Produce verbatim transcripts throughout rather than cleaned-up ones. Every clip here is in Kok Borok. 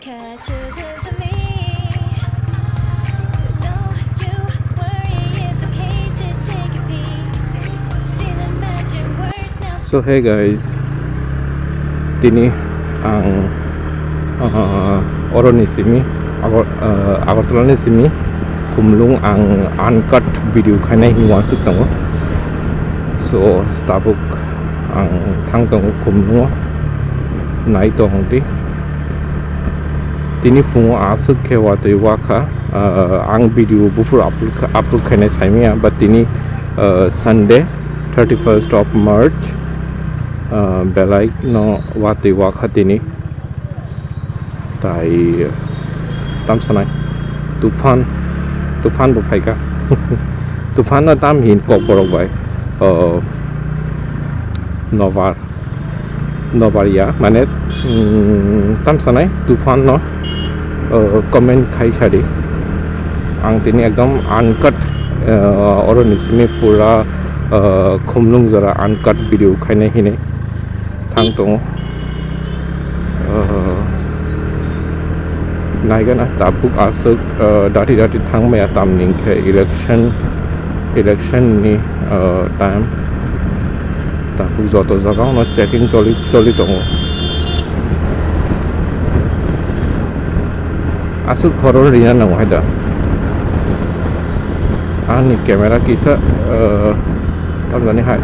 Catch a glimpse of me. Don't you worry, it's okay to take a peek. See the magic words now. So hey guys, tini ang, ah, oroni simi, Agor-, ah, Agartala ni simi Khumlung ang uncut video khainai hinwi uansuk tongo. So tabuk ang thang tongo Khumlungo, nai tong di. Tini phungo aswk khe watwi wakha, ah, ang video buphuru upload kha-, upload khainai saimanya, but tini, ah, Sunday, thirty-first of March, ah, belai no watwi wakha tini. Tai tam sanai, tuphan, tuphan bo phaikha. Tuphan no tam hin Kokborok bai, ah, nobar. Nobar ya, mane, mm, tam sanai, tuphan no, uh, comment khai sadi. Ang tini ekdom uncut, uh, oroni simi pura, uh, Khumlung jora uncut video khainai hinwi thang tongo. Uh, naigana tabuk aswk, uh, dati dati thangmaya, tamni hinkhe election, election ni, uh, time. Tabuk joto jaga no checking choli, choli tongo. Aswk horror rina nango hai da. Ani camera kisa, uh, tamjani hai.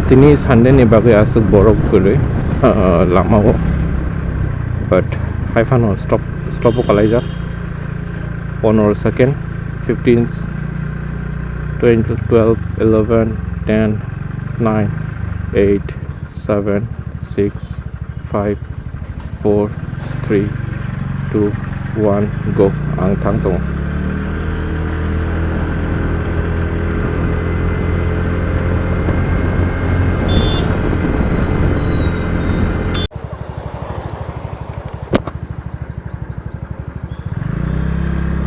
Tini Sunday ni bagwi aswk borok kwrwi, ah, lama o, but hai phano stop, stop o kalaijak. Pondro second, fifteen, twenty, twelve, eleven, ten, nine, eight, seven, six, five, four, three, two, one, go. Ang thang tongo.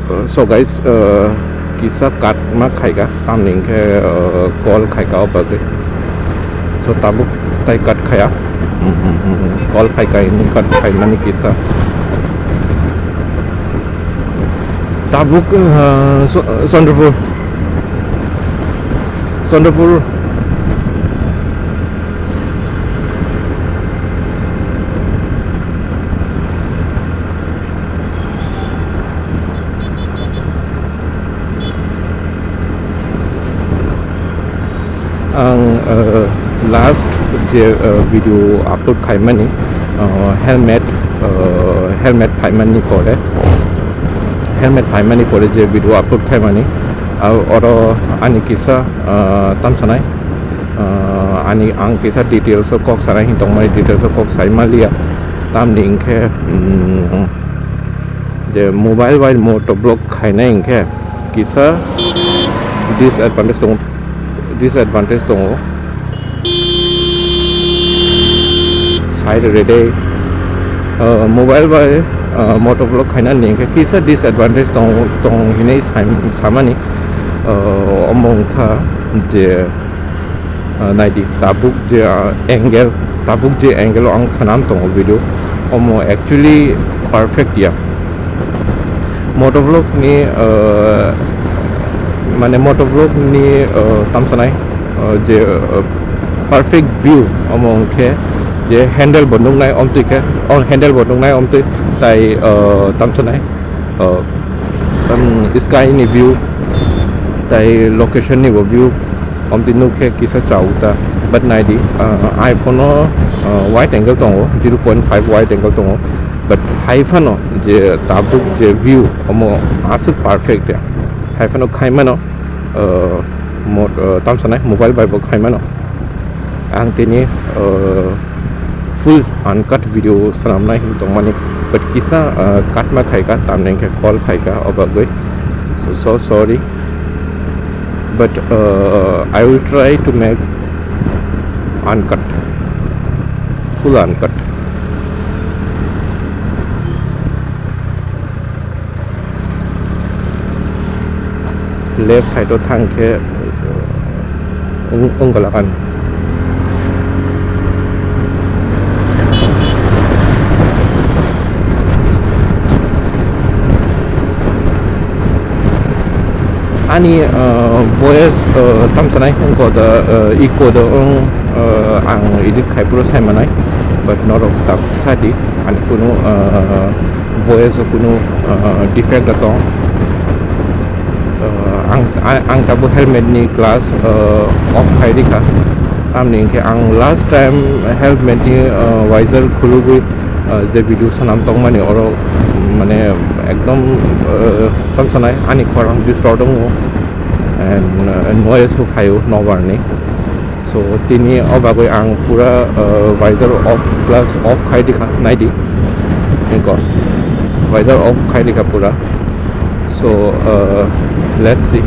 Uh, so guys, uh, kisa cut ma khaika, tamni hinkhe, uh, call khaika o bagwi. So tabuk tai cut khaya. Hmm, hmm, hmm, hmm. Call khaika, ini cut khaimani kisa. Tabuk, uh, so, Chandrapur. Chandrapur. Ang, uh, last je, uh, video upload khaimani, uh, helmet, uh, helmet phaimani pore, helmet phaimani pore je video upload khaimani, uh, oro ani kisa, uh, tamsanai, uh, ani ang kisa details o kok sanai hin tongmani, details o kok sai manliya, tamni hinkhe, um, je mobile bai motovlog khainai hinkhe kisa disadvantage tongo, disadvantage tongo. Side rede, uh, mobile bai, uh, motovlog khainani hinkhe kisa disadvantage tongo, tong hinwi sai-, samani, uh, omo wngkha je, uh, naidi tabuk je, uh, angle, tabuk je angle o ang sanam tongo video, omo actually perfect ya. Motovlog ni, uh, mane motovlog ni, uh, tamsanai, uh, je, uh, perfect view omo wngkhe je handle bo nuknai omtwi khe, o handle bo nuknai omtwi tai, uh, tamsanai, uh, um, sky ni view tai location ni bo view. Omtwi nuk khe kisa chao ta, but naidi, ah, iPhone o, ah, wide angle tongo, zero point five wide angle tongo, but hai phano je tabuk je view omo aswk perfect ya, hai phano khai mano, ah, mo-, ah, tamsanai mobile bai bo khai mano. Ang tini, ah, full uncut video swnamnai hinwi tongmani, but kisa, ah, cut ma khaika, tamni hinkhe call khaika, o bagwi. So, so sorry. But, uh, I will try to make uncut, full uncut. left side o thang khe wng-, wng galakan. Ani, uh, voice, uh, tamsanai wngkha da, uh, echo da wng, uh, ang edit khai phuru sai manai, but norok tak sadi ani kunu, uh, voice o kunu, uh, defect da tong. Uh, ang, ang, ang tabuk helmet ni glass, uh, off khai rikha, tamni hwnkhe ang last time helmet ni, uh, visor khulugwi, uh, je video swnam tongmani oro, mm, mane ekdom, uh, tamsanai ani khorang disturb tongo and, uh, noise bo phaio nobar ni. So tini o bagwi ang pura, uh, visor off, glass off khai dikha, naidi. Niko visor off khai dikha pura. So, uh, let's see.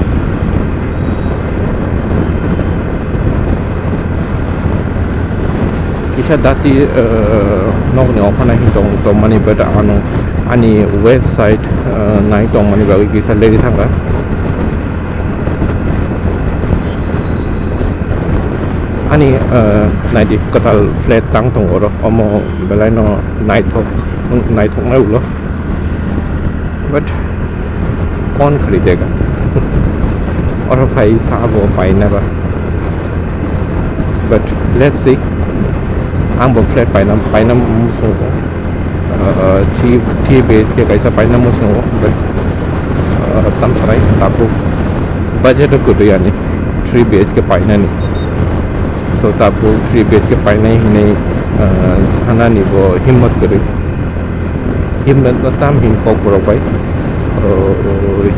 Kisa dati, uh, nokni okhana hin tong, tongmani, but ano ani website, uh, nai tongmani bagwi kisa leri thangkha. Ani, uh, naidi kwtal flat tang tongo oro, omo belai no naithok, naithoknai ulo. But kon khari tega. Oro phai sa bo paina ba. But let's see. Ang bo flat paina, paina musungo. Uh, three, three B H K kaisa paina musungo. But, uh, tamsarai tabuk budget o kwtwi ani three B H K painani. So tabuk three B H K painai hinwi, uh, sanani bo himmat kwrwi. Himmat no tam hin kok borok bai. O, o,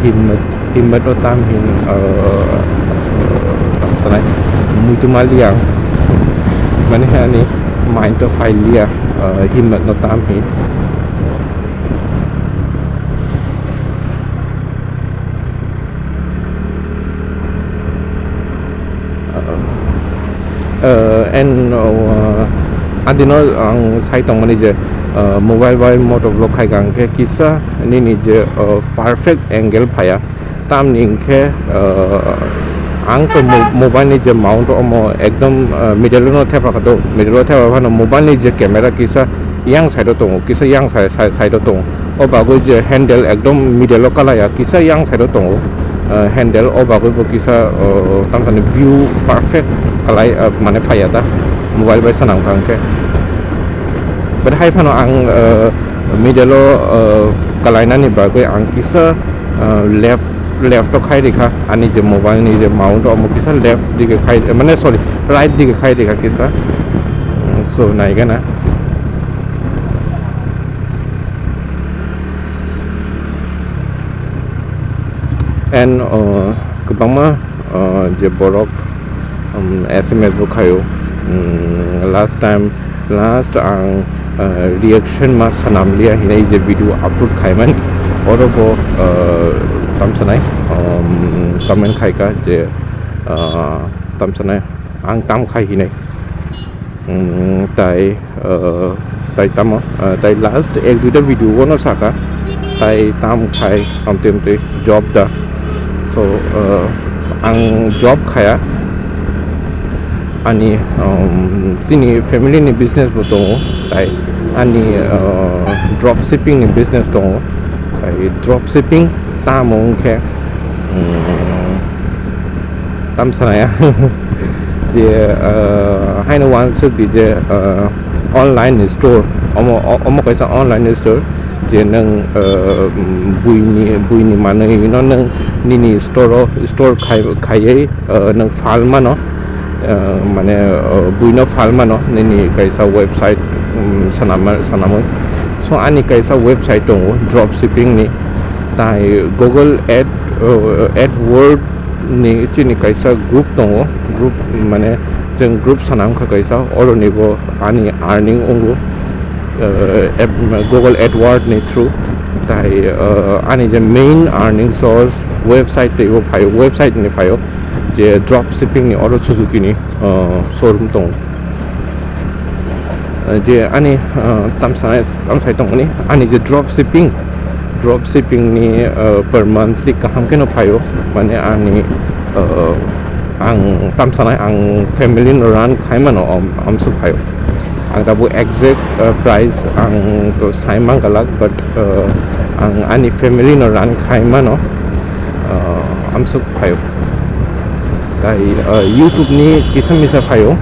himmat, himmat no tam hin, o, o, tam sanai. Muitu maliya. Mane hani mind to fail liya, o, himmat no tam hin. Uh, and, uh, adino ang sai tongmani je, uh, mobile bai motovlog khai kha, hwnkhe kisa nini je, uh, perfect angle phaiya, tamni hwnkhe, uh, ang to mo-, mobile ni je mount omo ekdom, uh, middle o no thepa kha do, middle o thepa phano mobile ni je camera kisa yang side o tongo, kisa yang side, side, side o tongo. O bagwi je handle ekdom middle o kalaiya, kisa yang side o tongo, uh, handle, o bagwi bo kisa, uh, tamsani view perfect kalai, uh, mane phaiya ta mobile bai swnam kha hwnkhe. But hai phano ang, uh, middle o, uh, kalainani bagwi ang kisa, uh, left, left o khai rikha, ani je mobile ni je mount omo kisa left dike khai, mane sorry, right dike khai rikha kisa. So naigana. And, uh, kwbangma, uh, je borok, um, S M S bo khaio, um, last time, last ang, uh, reaction ma swnam liya hinwi je video upload khaimani, oro bo, uh, tamsanai, um, comment khaikha je, uh, tamsanai ang tam khai hinwi. Mm, tai, uh, tai tamo, uh, tai last ek duita video o no saka, tai tam khai amtwi amtwi job da. So, uh, ang job khaya, ani, um, chini family ni business bo tongo, tai ani, uh, drop shipping ni business tongo, tai drop shipping tamo wngkhe, um, tamsanaya je, uh, haino uansuk di je, uh, online store, omo, o-, omo kaisa online store, je nwng, uh, buini, buini manwi no nwng nini store o store khai, khaiwi, uh, nwng phal mano, uh, mane, uh, buino phal mano nini kaisa website, um, sanama-, sanamwi. So ani kaisa website tongo drop shipping ni, tai Google Ad, uh, AdWord ni chini kaisa group tongo, group mane chwng group sana wngkha kaisa, oroni bo ani earning wngo, uh, app, Google AdWord ni through, tai, uh, ani je main earning source website teibo phaio, website ni phaio je drop shipping ni oro Suzuki ni, uh, showroom tongo. Uh, je ani, uh, tamsa, tamsai tongmani ani je drop shipping, Dropshipping ni, uh, per monthly kaham kheno phaio, mane ani, uh, ang tamsanai ang family no run khai mano, am, amsuk phaio. Ang tabuk exact, uh, price ang to sai manggalak, but, uh, ang ani family no run khai mano, uh, amsuk phaio. Tai, uh, YouTube ni kisa misa phaio.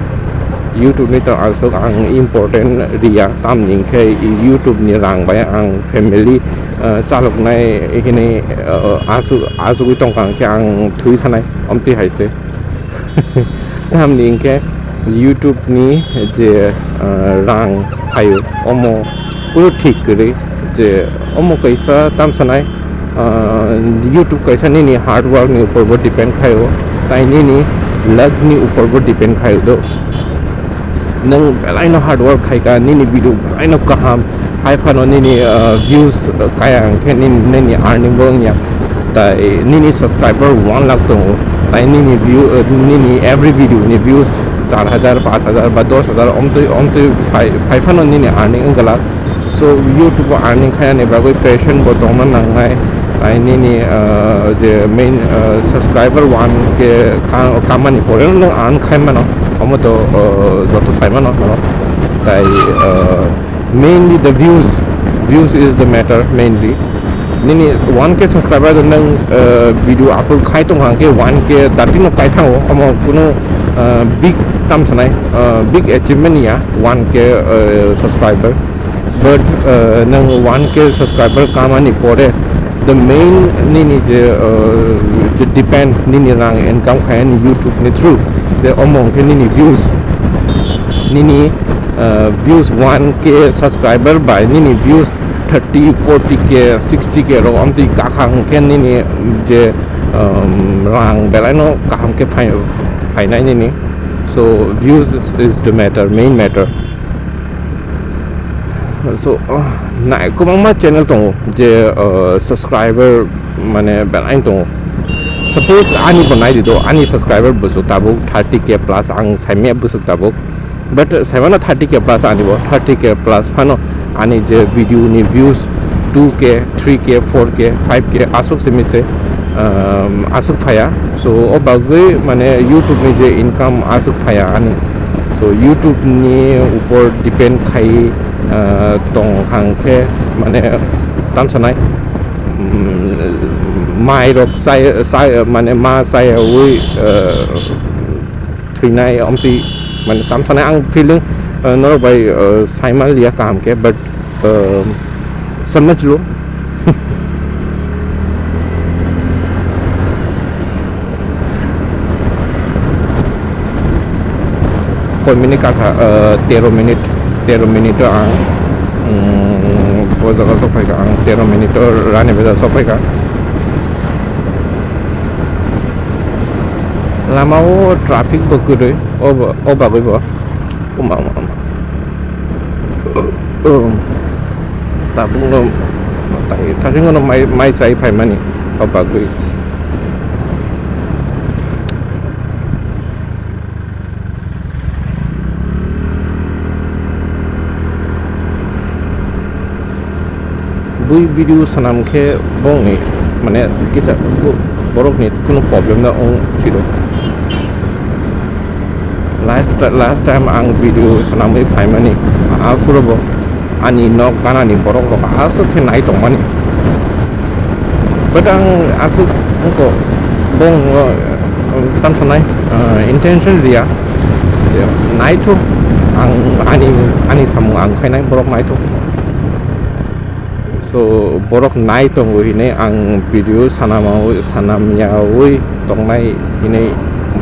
YouTube ni to aswk ang important riya, tamni hwnkhe YouTube ni rang bai ang family, uh, chaloknai hini, uh, aswk, aswkwi tongkha hwnkhe ang thwi thanai, omtwi hai se. Tamni hwnkhe YouTube ni je, uh, rang phaio, omo kunu thik kwrwi je omo kaisa tamsanai, uh, YouTube kaisa nini hard work ni upor bo depend khaio, tai nini luck ni upor bo depend khaio do. Nwng belaino hard work khaika, nini video belaino kaham, hai phano nini, uh, views, uh, kaya hwnkhe nini, nini earning bo wngya. Tai nini subscriber one lakh tongo, tai nini view, uh, nini every video ni views char hajar, panch hajar ba dos hajar, omtwi, omtwi phai, phai phano nini earning wngwlak. So, YouTube o earning khainani bagwi patient bo tongna nangnai. Tai nini, uh, je main, uh, subscriber one K ka-, kamani pore nwng earn khai mano, omo to, uh, joto sai mano, no? Tai, uh, mainly the views, views is the matter mainly. Nini one K subscriber nwng, uh, video upload khai tong hang khe one K dati no kai thango, omo kunu, uh, big tamsanai, uh, big achievement ya one K, uh, subscriber. But, uh, nwng one K subscriber kamani pore the main nini je, uh, je depend nini rang income khainani YouTube ni through, je omo hwnkhe nini views, nini, uh, views one K subscriber bai nini views thirty, forty K, sixty K rok omtwi kakha hwnkhe nini je, um, rang belaino kaham khe phai-, phainai nini. So views is, is the matter, main matter. So, uh, nai kwbangma channel tongo je, uh, subscriber mane belai tongo. Suppose ani bo nai di do, ani subscriber bwswk tabuk thirty K plus ang saimaya bwswk tabuk. But, uh, saimano thirty K plus ani bo, thirty K plus phano ani je video ni views two K, three K, four K, five K aswk simi se, um, aswk phaya. So o bagwi mane YouTube ni je income aswk phaya ani. So YouTube ni upor depend khai, uh, tong hang khe mane tamsanai, um, mai rok sai, sai, mane ma sayawi, uh, thwinai omtwi mane tamsanai ang feeling, uh, norok bai, uh, saima liya kaham khe, but, uh, samna chilo. Koi minute kakha, uh, tero minute, tero minute o ang, um, o jaga sokphaikha, ang tero minute o rani bajar sokphaikha. Lama o traffic bo kwrwi, o ba-, o bagwi bo. Uma, uma, uma. Um, tabuk no, tai, tasingo no mai, mai chai phaimani, o bagwi. Bui video sanam khe bongni mane kisa bo-, borokni kunu problem da ong siro. Last, last time ang video sanamwi phaimani aphuru bo ani nok ganani borok rok aswk khe nai tongmani. But ang aswk wngkha bong, uh, tamsanai, uh, intention riya. Je naithok ang ani, ani samung ang khainai borok naithok. So borok nai tongo hinwi ang video sanama, sanamyawi tongnai hinwi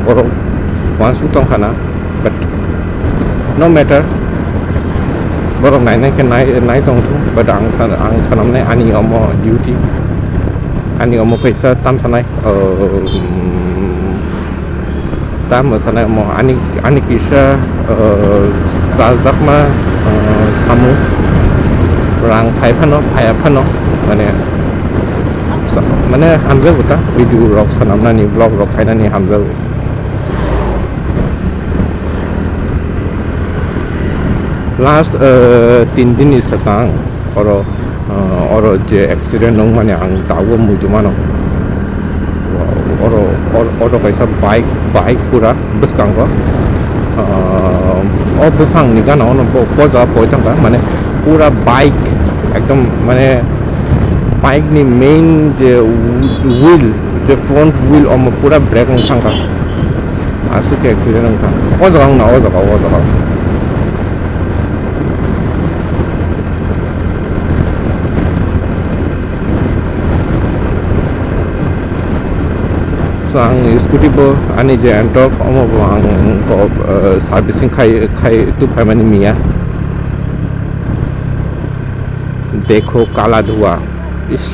borok uansuk tongkhana, but no matter, borok nainai khe nai, nai tongthung, but ang san-, ang sanamnai ani omo duty, ani omo kaisa tamsanai, um, tamo sanai omo ani, ani kisa, uh, chajakma, uh, samung rang phai phano, phaiya phano, mane, sa-, mane hamjago ta, video rok sanamnani, vlog rok khainani hamjago. Last, uh, tin din ni swkang oro Ah, oro je accident wngmani ang tabuk muitu mano. Oro, or-, oro kaisa bike, bike pura bwskango. Ah, o buphang ni gana ono bo, bo jaga poi thangkha, mane pura bike, ekdom mane bike ni main je wheel, je front wheel omo pura break wng thangkha. Aswk khe accident wngkha. O jaga wngna, o jaga, o jaga. So, ang scooty bo ani je Ntorq, omo bo ang kok, eh, servicing khai, khai tubphaimani miya. Dekho kala dhua. Ish.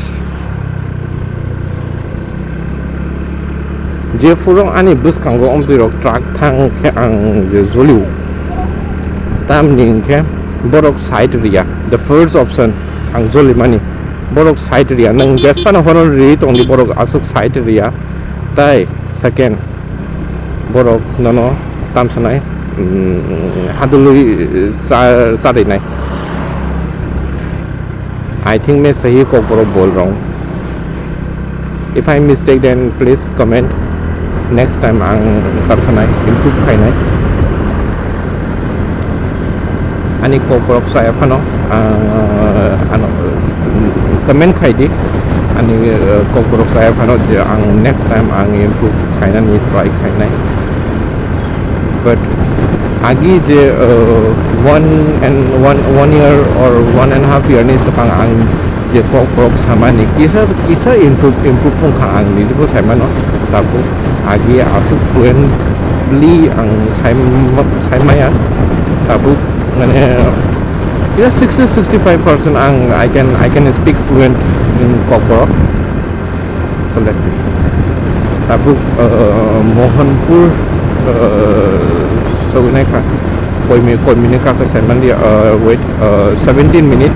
Jephuru ani bwskango omtwi rok truck thang khe ang je jolio. Tamni hwnkhe borok side riya. The first option ang jolimani. Borok side riya. Nwng jesphano horo ri tongdi borok aswk side riya. Tai second borok nono tamsanai, mm, hadului cha-, chadainai. I think मैं सही Kokborok बोल रहा हूँ. If I mistake, then please comment. Next time ang tarthanai improve khainai. Ani Kokborok chaya phano, ah, ano, comment khai di. Ani, eh, Kokborok chaya phano je ang next time ang improve khainani try khainai. But agi je, uh, one and one, one year or one and a half year ni swkang ang je Kokborok samani kisa, kisa improve, improve wngkha ang nijibo saimano. Tabuk agi aswk fluently ang saim-, saimaya. Tabuk mane kisa sixty, sixty-five percent ang, I can, I can speak fluent in Kokborok. So let's see. Tabuk, uh, Mohanpur, uh, sogwinai kha. Koi mi-, koi minute kha khe saimandi, uh, wait, uh, seventeen minute,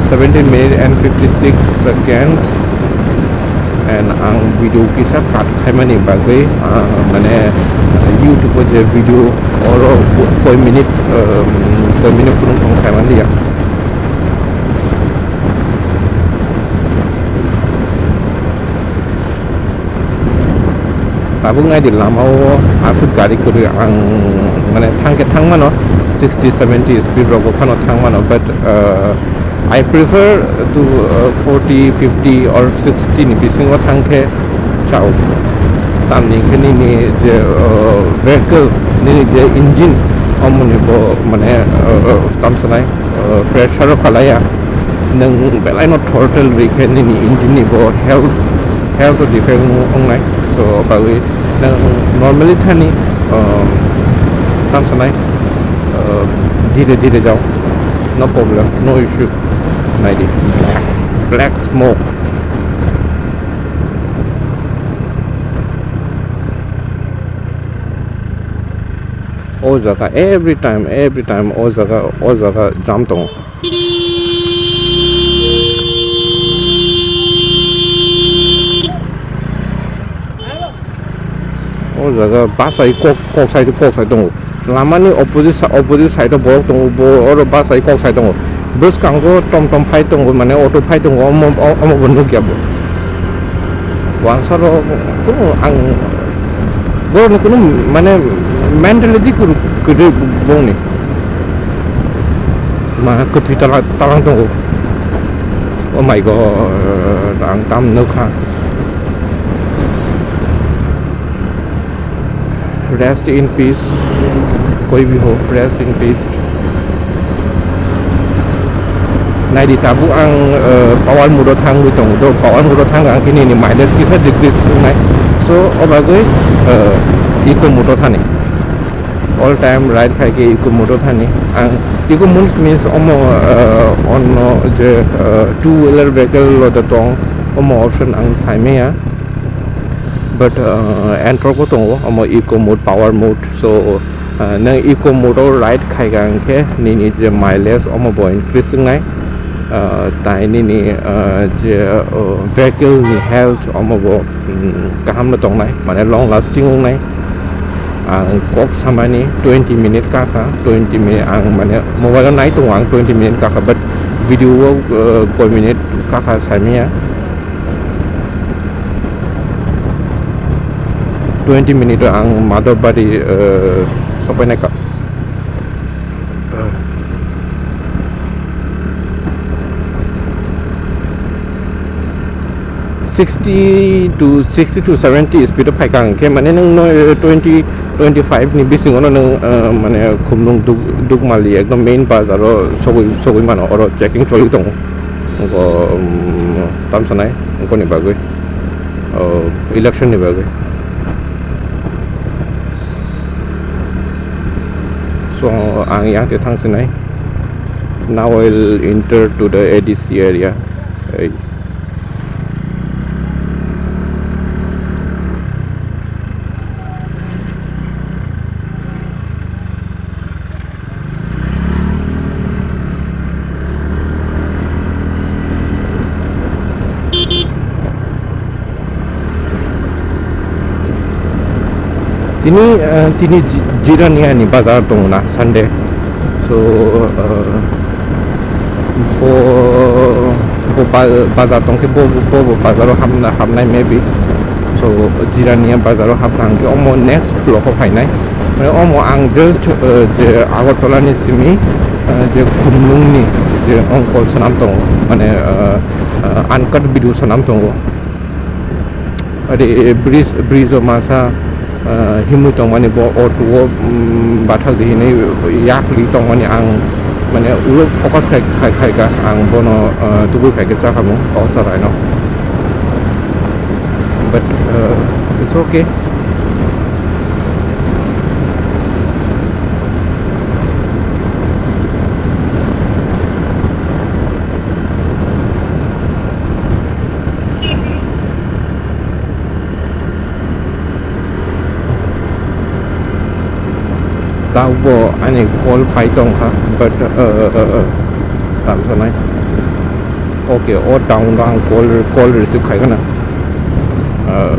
seventeen minute and fifty-six seconds. And ang video kisa cut khaimani bagwi, uh, mane YouTube o je video oro koi minute, um, koi minute phunuk tong saimandi ya. Tabuk nai di lama o aswk gari kwrwi ang mane thangkhe thangmano sixty seventy speed rogo phano thangmano, but, uh, I prefer to, uh, forty fifty or sixty ni bisingo thangkhe chao. Tamni khe nini je, uh, vehicle nini je engine omoni bo mane, uh, tamsanai, uh, pressure o khalaiya. Nwng belai no throttle ri khe nini engine ni bo health, health o defect wngnai. So, bagwi nwng normally thani, um, tamsanai, uh, dhire dhire jao. No problem, no issue. Nai di. Black smoke. O jaga every time, every time o jaga, o jaga jam tongo. O jaga bus ai kok, kok sai, kok sai tongo. Lama ni opposite sa-, opposite side o borok tongo, bo oro bus ai kok sai tongo. Bwskango tom tom phai tongo, mane auto phai tongo, omo, o-, omo bo nukya bo. Wansaro kunu ang borokni kunu mane mentality kwrwi, kwrwi bongni. Ma kwthwi tala-, talang tongo. Oh my God, ang tam nukha. Rest in peace. Koi bhi ho, rest in peace. Nai di, tabuk ang, eh, power mode o thangwi tongo. Do power mode o thang ang khe nini mileage kisa decrease wngnai. So, o bagwi, eh, eco mode o thani. All time ride khai khe eco mode o thani. Ang eco mode means omo, eh, onno je, eh, two wheeler vehicle lo de tong, omo option ang saimaya. But, uh, Ntorq o tongo, omo eco mode, power mode. So, uh, nwng eco mode o ride khai kha hwnkhe nini je mileage omo bo increase wngnai. Uh, tai nini, uh, je, uh, vehicle ni health omo bo, um, kaham no tongnai, mane long lasting wngnai. Ang kok samani twenty minute kakha, twenty minute ang mane mobile o nai tongo ang twenty minute kakha, but Video o, uh, koi minute kakha saimaya. Twenty minute o ang Madhobari, uh, sopainai ka. Sixty to, sixty to seventy speed o phaikha hwnkhe, mane, nwng no, twenty, twenty five ni bisingo no nwng, uh, mane, Khumlung Duk-, Dukmali ekdom main bazar o sogwi, sogwi mano, oro checking choli tongo. Ngo, um, tamsanai, ngoni bagwi, uh, election ni bagwi. So, ang yang te thang sinai. Now I'll enter to the A D C area. Hey. Tini, eh, tini Ji-, Jirania ni bazar tongo na Sunday. So, eh, bo, bo ba-, bazar tongkhe bo, bo, bo bazar o hamna, hamnai maybe. So, Jirania bazar o hapkha hwnkhe omo next vlog o phainai. Mane omo ang just, eh, je Agartala ni simi, eh, je Khumlung ni je ongkol swnam tongo, mane, eh, eh, uncut video swnam tongo. Ade bridge, bridge o masa, ah, himwi tongmani bo auto o, mm, bathak di hinwi yak li tongmani ang, mane, ulo focus khai, khai, khaika ang bono, ah, tubui khaika chakhamung o chwraino. But, ah, it's okay. Tabukbo ani call phai tongkha, but, uh, uh, uh, uh, tamsanai. Okay, o down o ang call, call receive khaigana. Uh,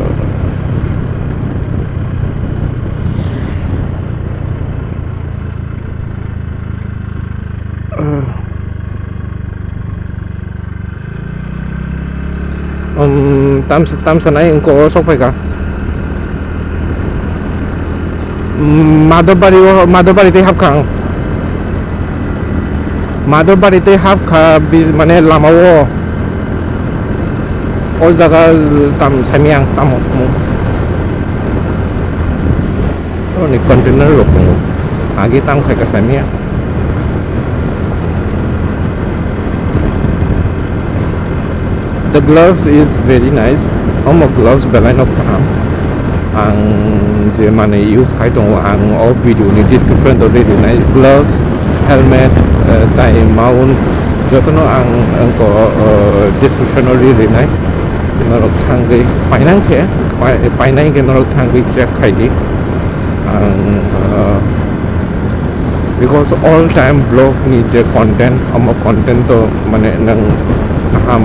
uh, Um, tamsa, tamsa nai engko o sok phaikha. Um, Madhobari o, Madhobari tei hapkha ang. Madhobari tei hapkha bi-, mane lama o. O jaga tam saimiyang tamo. Oni container rok tongo. Agi tam khaika saimiyang. The gloves is very nice. Omo gloves belai no kaham. Ang je mane use khai tongo, ang o video ni description o ri rinai. Gloves, helmet, eh, tai mount jotono ang angko, eh, description o ri rinai. Norok thangwi painang khe, pai-, painai khe norok thangwi check khai di. Ang, ah, because all time vlog ni je content, omo content to mane nang kaham.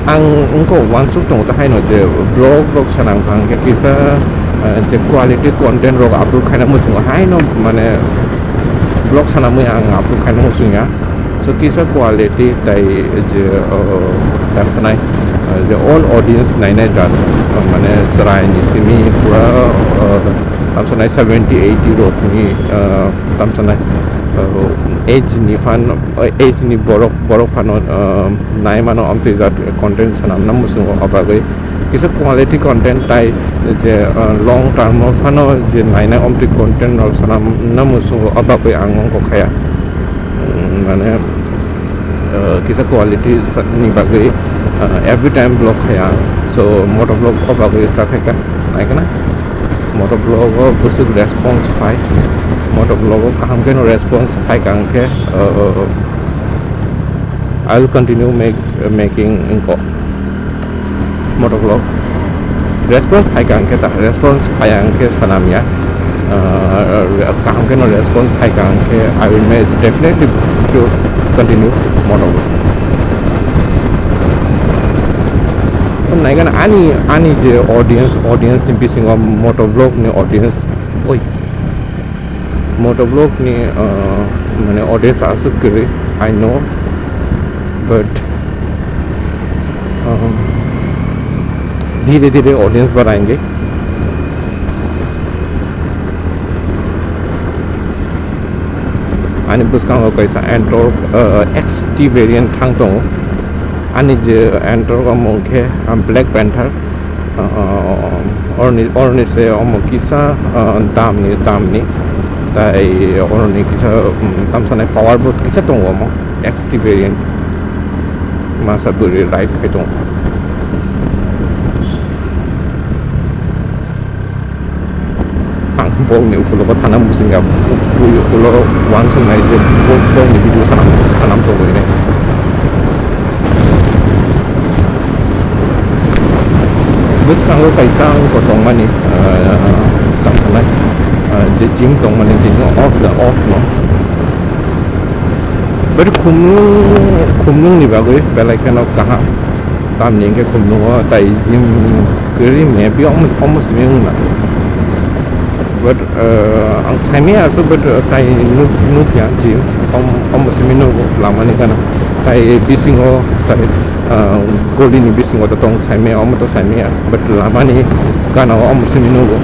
Ang wngkha uansuk tongo ta haino je vlog rok sanang kha hwnkhe kisa, ah, je quality content rok upload khaina muchungo haino mane vlog sanamwi ang upload khaina muchungya. So kisa quality tai je, uh, tam sanai, uh, je all audience nainai jat, uh, mane chwrai ni simi pura, uh, tam sanai seventy eighty rok ni, uh, tam sanai, uh, age ni phan, uh, age ni borok, borok phano, uh, nai mano amtwi jat content sanam na muchungo o bagwi. Kisa quality content tai je, uh, long term o phano je nainai omtwi content rok sanam na muchungo o bagwi ang wngkha khaya. Mm, mane, uh, kisa quality sa-, ni bagwi, uh, every time vlog khaya. So moto vlog o bagwi start khaika naikana. Moto vlog o bwswk response phai. Moto vlog o kaham kheno response phaika hwnkhe, uh, I will continue make, making wngkha. Motovlog. Response phaika hwnkhe ta, response phaiya hwnkhe sanamya. Uh, kaham kheno response phaika hwnkhe I will make definitely to continue motovlog. Naikhe ani, ani je audience, audience ni bisingo motovlog ni audience, oi, motovlog ni, uh, mane audience aswk kwrwi. I know, but, um, धीरे धीरे audience बढ़ाएंगे। Ani bwskango kaisa Ntorq, uh, X T variant thang tongo. Ani je Ntorq omo khe, uh, Black Panther. Uh, oroni, oroni se omo kisa, uh, damni, damni. Tai oroni kisa, um, tamsanai power bo kisa tongo omo X T variant. Masa bwrwi ride khai tongo. Ang bokni ukulogo thana muchungya, bui ukulo uansuknai je bo-, bokni video sanam, sanam tongwi nai. Bwskango kaisa ang bo tongmani, ah, tamsanai, ah, je gym tongmani, gym off the off no. But khumlung, khumlungni bagwi belai kheno kaham. Tamni hwnkhe khumlungo tai gym kwrwi maybe omo, omo simi wngna. But, uh, ang saimaya aswk, but, uh, tai nuk-, nukya gym, om-, omo simi nugo lamani gana. Tai bisingo, tai, uh, golini bisingo to tong saimaya, omo to saimaya, but lamani gana o omo simi nugo.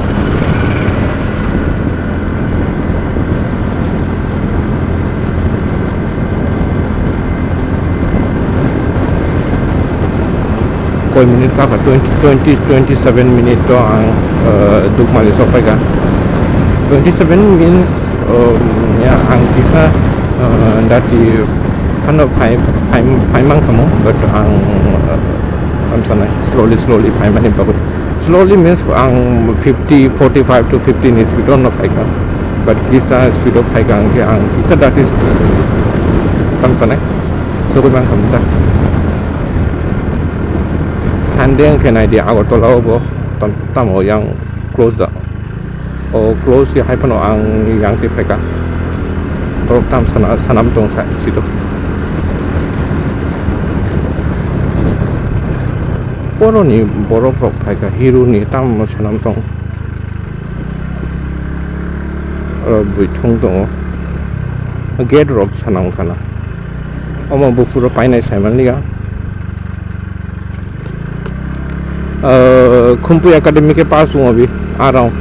Koi minute kha, twenty, twenty, twenty seven minute to ang, uh, Dukmali sok phaikha. Twenty seven means, um, ya, ang kisa, uh, dati phano phai, phai, phai mang khamu, but ang, uh, ang sanai, slowly, slowly phai mani bagwi. Slowly means ang fifty, forty five to fifty ni speed o no phaikha. But kisa speed o phaikha ang khe ang kisa dati tang sanai. Sogwi mang khamu ta. Sunday ang khe nai di Agartala o bo tam, tamo yang close da. O close ya hai phano ang yang twi phaikha. Borok tam sana, sanam tong sa sito. Boroni borok rok phaikha, hero ni tamo sanam tong. Oro buithung tongo. Gate rok sanam khana. Omo buphuru painai saimanliya. Ah, Khumpui Academy khe pass wngo bi, arang.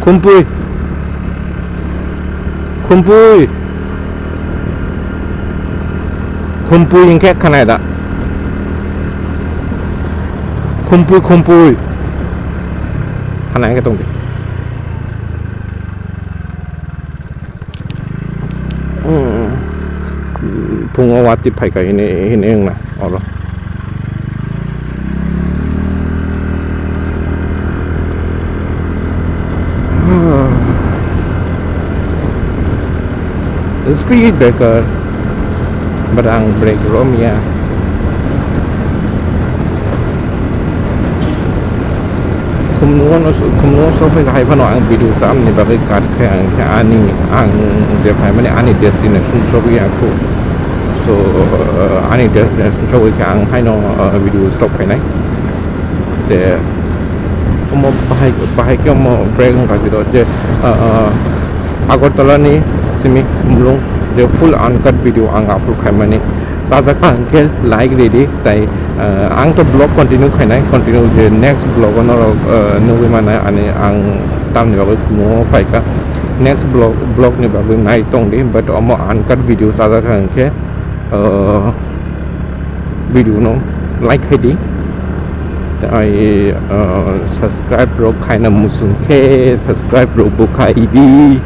Khumpui. Khumpui. Khumpui hwnkhe khanai da. Khumpui, Khumpui. Khanai khe tongdi. Hmm. Phungo watwi phaikha hini, hini wngna oro. Speed breaker. But ang brake rom ya. Khumnungo no, khumnungo sokphai hai phano ang video tamni bagwi cut khe ang khe ani, ang je phaimani ani destination sogwi aku. So, uh, ani destination sogwi khe ang haino, uh, video stop khainai. Te omo bahai, bahai khe omo brake wngkha jiro je, uh, uh, Agartala ni simi mulung je full uncut video ang upload khaimani. Sajak ang khe like ridi, tai, uh, ang to vlog continue khainai, continue je next vlog o norok, uh, nugwi mano ani ang tamni bagwi khumnungo phaikha. Next vlog, vlog ni bagwi nai tongdi, but omo uncut video sajak ang khe, uh, video no like khaidi. Tai, uh, subscribe rok khaina muchung khe subscribe rok bo khaidi.